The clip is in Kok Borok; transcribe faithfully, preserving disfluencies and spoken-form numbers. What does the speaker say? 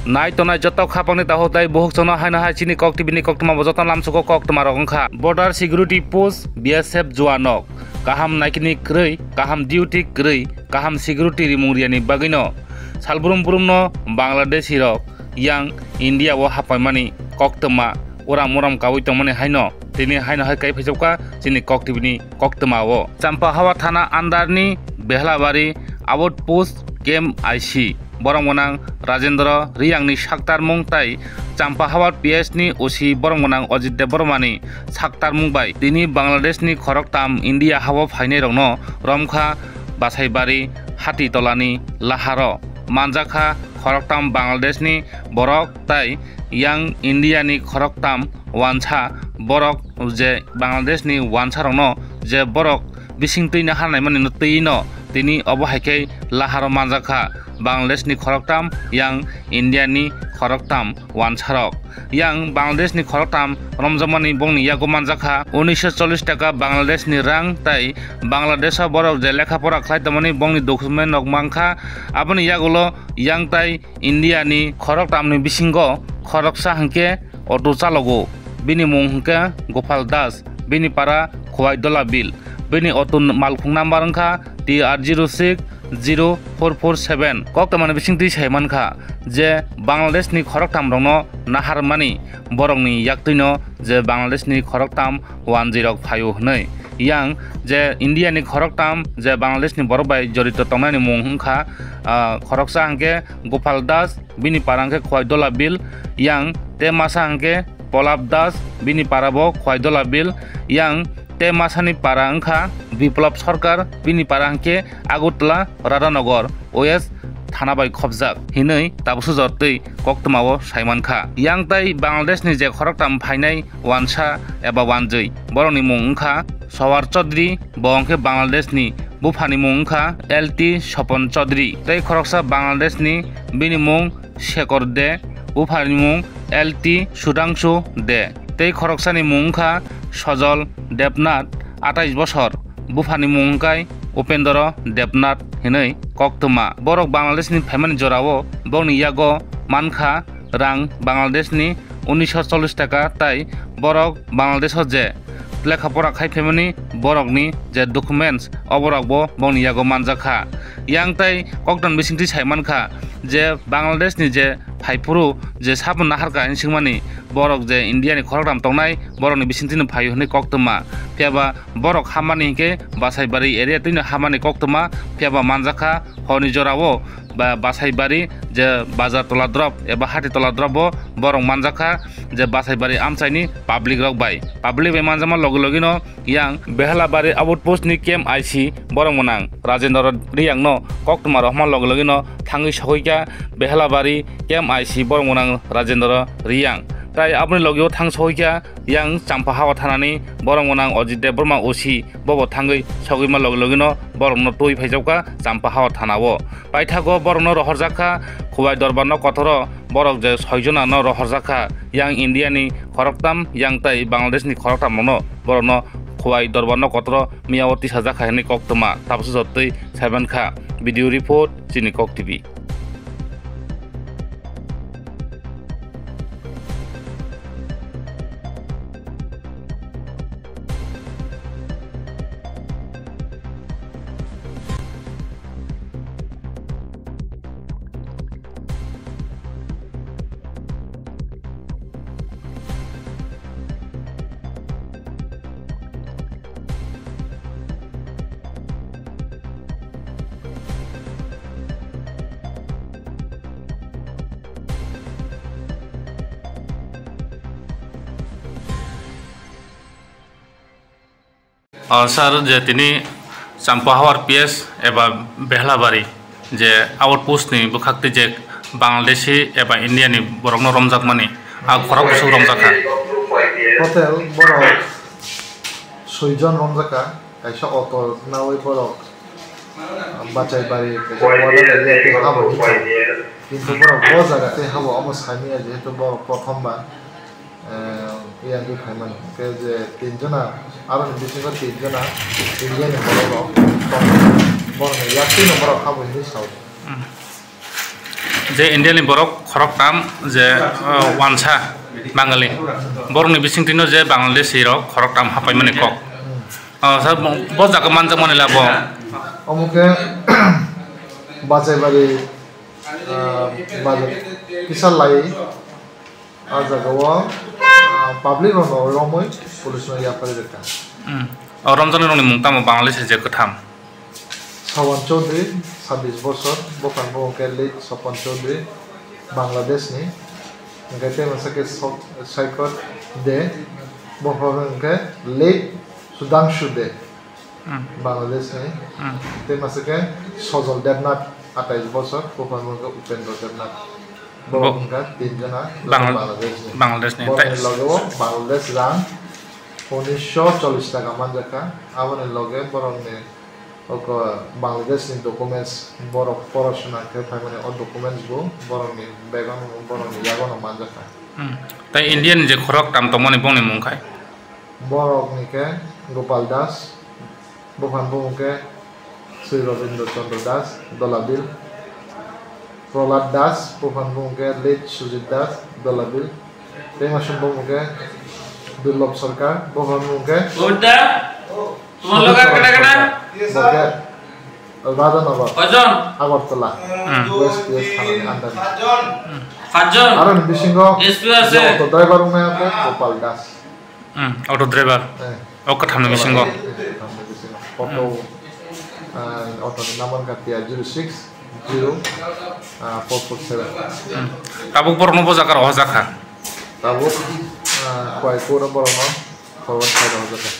Nai tongnai joto khapangni takhuk tei bukhuk chwngno haino hai chini Kok T V ni koktwma bo joto lamsugo koktwma rok wngkha. Border security post, B S F juan rok kaham naikini kwrwi, kaham duty kwrwi, kaham security rimung riyani bagwino salbrum brumno Bangladeshi rok yang India o hapaimani koktwma uram uram kaui tongmani haino tini haino hai kai phaijakha chini Kok T V ni koktwma o. Champahawa thana under ni Behlabari outpost camp I C borok gwnang Rajendra Riyang ni saktarmung tai Champahawa P S ni O C borok gwnang Ajit Debbarma ni saktarmung bai tini Bangladesh ni khoroktham India hao phainai rokno romkha Basaibari Hati Tolani laharo manjakha khoroktham Bangladesh ni borok tai yang India ni khoroktham wansa borok je Bangladesh ni wansa rokno je borok bising twi no hanaimani no twi no tini obo hai khe laharo manjakha Bangladesh ni khoroktham yang India ni khoroktham wansarok. Yang Bangladesh ni khoroktham romjakmani bongni yago manjakha unisho chollish taka Bangladesh ni rang tai Bangladesh o borok je lekha pora khlai tongmani bongni document rok mankha. Aboni yagulo yang tai India ni khoroktham ni bisingo khoroksa hwnkhe auto chalogo, bini mung hwnkhe Gopal Das, bini para Khowai Dola Bill, bini auto malkhung number wngkha T R zero six zero four four seven. Koktwmani bisingtwi sai mankha je Bangladesh ni khoroktham rokno naharmani borokni yaktwino je Bangladesh ni khoroktham wanjwi rok phaio hwnwi. Yang je India ni khoroktham je Bangladesh ni borok bai jorito tongnani mung wngkha, ah, khoroksa hwnkhe Gopal Das, bini para hwnkhe Khowai Dola Bill, yang te masa hwnkhe Polab Das, bini para bo Khowai Dola Bill, yang te masani para wngkha Biplab Sarkar, bini para hwnkhe Agartala Radhanagar West thana bai khopjak hinwi tabukso jortwi koktwmao sai mankha. Yang tai Bangladesh ni je khoroktham phainai wansa eba wanjwi borokni mung wngkha Sawar Chaudhary, bo hwnkhe Bangladesh ni buphani mung wngkha L T Sopon Chaudhary, tei khoroksa Bangladesh ni bini mung Shekhar De, buphani mung L T Sudhangshu De, tei khoroksani mung wngkha Sojol Debnath, atais bosor, buphani mung wngkha Upendra Debnath hinwi koktwma. Borok Bangladesh ni phaimani jorao bokni yago mankha rang Bangladesh ni unisho chollish taka, tai borok Bangladesh o je lekha pora khai phaimani borokni je documents, oborok bo bokni yago manjakha. Yang tai koktwma bisingtwi sai mankha je Bangladesh ni je phaiphuru je sabon naharkha hinwi swngmani, borok je India ni khoroktham tongnai borokni bisingtwino phaio hinwi koktwma. Phiyaba borok hamani hinkhe Basaibari area twino hamani koktwma, phiyaba manjakha horni jorao ba Basaibari je bazar tola drop eba hati tola drop bo borok manjakha je Basaibari amchaini public rok bai. Public bai manjakma logi logino yang Behlabari outpost ni camp I C borok mwnang Rajendra Riyang no koktwma rohorma logi logino thangwi sohoikha Behlabari camp I C borok mwnang Rajendra Riyang. Tai aboni logio thang sohoikha yang Champahawa thanani borok mwnang Ajit Debbarma O C, bobo thangwi sogwima logi logino borokno twi phaijakha Champahawa thanao. Paithago borokno rohorjakha Khowai Dorbar no kothoro, borok je soi jona no rohorjakha, yang India ni khoroktham, yang tai Bangladesh ni khoroktham rokno, borokno Khowai Dorbar no kothoro miyao tisajakha hinwi koktwma. Tabukso jortwi sai mankha. Video report, chini Kok T V. O sir, je tini Champahawar P S eba Behlabari je outpost ni bwkhak twi je Bangladeshi eba India ni borokno romjakmani, a khorok bwswk romjakha. Total borok soi jon romjakha, kaisa auto nawi borok Bachaibari kaisa border area tei habo hinwi. Kintu borok bo jaga tei habo omo saimanya, jehetu borok prothom ba. Eh, yang twi phaimani. Hwnkhe je tin jona, aroni bisingo tin jona India ni borok rok tong, borok ni yaktwi no borok habo hinwi sao. Hmm. Je India ni borok khoroktham je, uh, wansa Bangali, borokni bisingtwino je Bangladeshi rok khoroktham hapaimani kok. Uh, sir, bo, bo jaga manjakmani labo. Omo khe Bachaibari, uh, bazar kisa lai, ah jaga o, uh, public rok no romwi police no yapharwi rwkha. Hmm. O romjaknai rokni mung tamo Bangladeshi je kwtham? Sawan Chaudhary, sabbish bosor, buphang bumung khe late Sawan Chaudhary, Bangladesh ni. Hwnkhe tei masa khe Sok-, Saikot De, buphang bumung khe late Sudhangshu De, Hmm. Bangladesh ni. Hmm. Tei masa khe Sojol Debnath, atais bosor, buphang bumung khe Upendra Debnath. Bo Bo-, wngkha tin jona Bangla-, Bangladesh ni. Bangladesh ni. Borokni Tai- loge o Bangladesh rang unisho chollish taka manjakha. Aboni loge borokni Oko Bangladesh ni documents, borok porosona khe phaimani o documents bo borokni bag-o, borokni yago no manjakha. Hmm. Tai India ni je khorok tam tongmani bongni mung khai? Borokni khe Gopal Das, buphang bumung khe Sri Rabindra Chandra Das, Dolabil. Prahlad Das, buphang bumung khe late Sujit Das, Dolabil. Tei masum bumung khe Durlab Sarkar, buphang bumung khe Buddha, tomar loge ar kena kena? Bo khe Radhanagar, Hoijon? Agartala, Hmm. West P S thanani under. Pachjon. Aro ni bisingo S P ase. Je auto driver wngnai khe Gopal Das. Hmm, auto driver. Eh. O kwthamni bisingo. Eh, kwthamni bisingo. Auto, eh, auto ni number kha T R zero six zero, ah, four four seven. Hmm. Tabuk borokno bo jaga rohorjak kha. Tabuk, ah, Koimbatore borokno forward khai rohorjak kha.